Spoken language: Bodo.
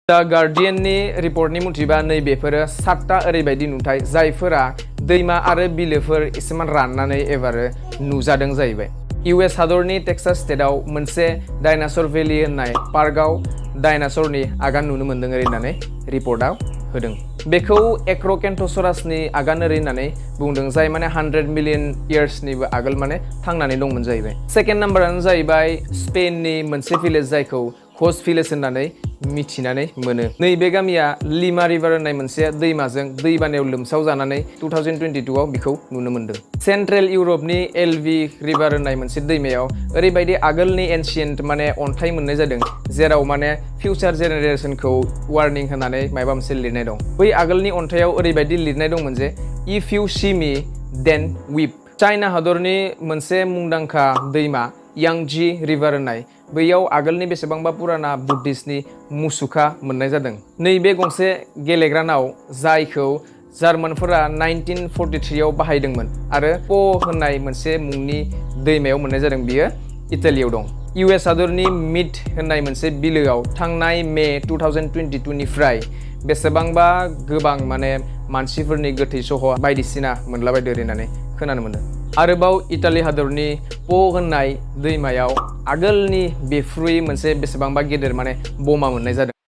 दा गार्डियननि रिपर्टनि मथिबा नैबेफोरो 7टा ओरैबायदि नुथाय जायफोरा दैमा आरो बिलोफोर एसेमान राननानै एबारो नुजादों जाहैबाय। US हादरनि टेक्सास स्टेटआव मोनसे डायनासर भेलि होननाय पार्कआव डायनासरनि आगान नुनो मोन्दों ओरै होननानै रिपर्टआव होदों। बेखौ एक्रोकेन्थ'सरासनि आगान ओरै होननानै बुंदों जाय माने 100 मिलियन इयार्सनिबो आगोल माने थांनानै दंमोन जाहैबाय। सेकेन्ड नाम्बारानो जाहैबाय स्पेननि मोनसे भिलेज जायखौ कस भिलेज होननानै मिथिनानै मोनो। नैबे गामिया लिमा रिभार होननाय मोनसे दैमाजों दैबानायाव लोमसाव जानानै 2022 आव बेखौ नुनो मोन्दों। सेन्ट्रेल इउरपनि एलभि रिभार होननाय मोनसे दैमायाव ओरैबायदि आगोलनि एनशियेन्ट माने अन्थाइ मोननाय जादों जेराव माने फिउचार जेनेरेसनखौ वार्निं होनानै माबा मोनसे लिरनाय दं। बै आगोलनि अन्थाइयाव ओरैबायदि लिरनाय दंमोन जे if U C me then whip. China हादरनि मोनसे मुंदांखा दैमा यांजी रिभार होननाय बैयाव आगोलनि बेसेबांबा पुराना बुद्धिस्टनि मुसुखा मोननाय जादों। नैबे गंसे गेलेग्रा नाव जायखौ जार्मानफोरा 1943 आव बाहायदोंमोन आरो प' होननाय मोनसे मुंनि दैमायाव मोननाय जादों। बियो इटालियाव दं। US हादरनि मिड होननाय मोनसे बिलोआव थांनाय मे 2022 निफ्राय बेसेबांबा गोबां माने मानसिफोरनि गोथै सह बायदिसिना मोनलाबायदो होननानै खोनानो मोनदों। आरोबाव इटालि हादरनि प' होननाय दैमायाव आगोलनि बेफ्रुयै मोनसे बेसेबांबा गेदेर माने बमा मोननाय जादों।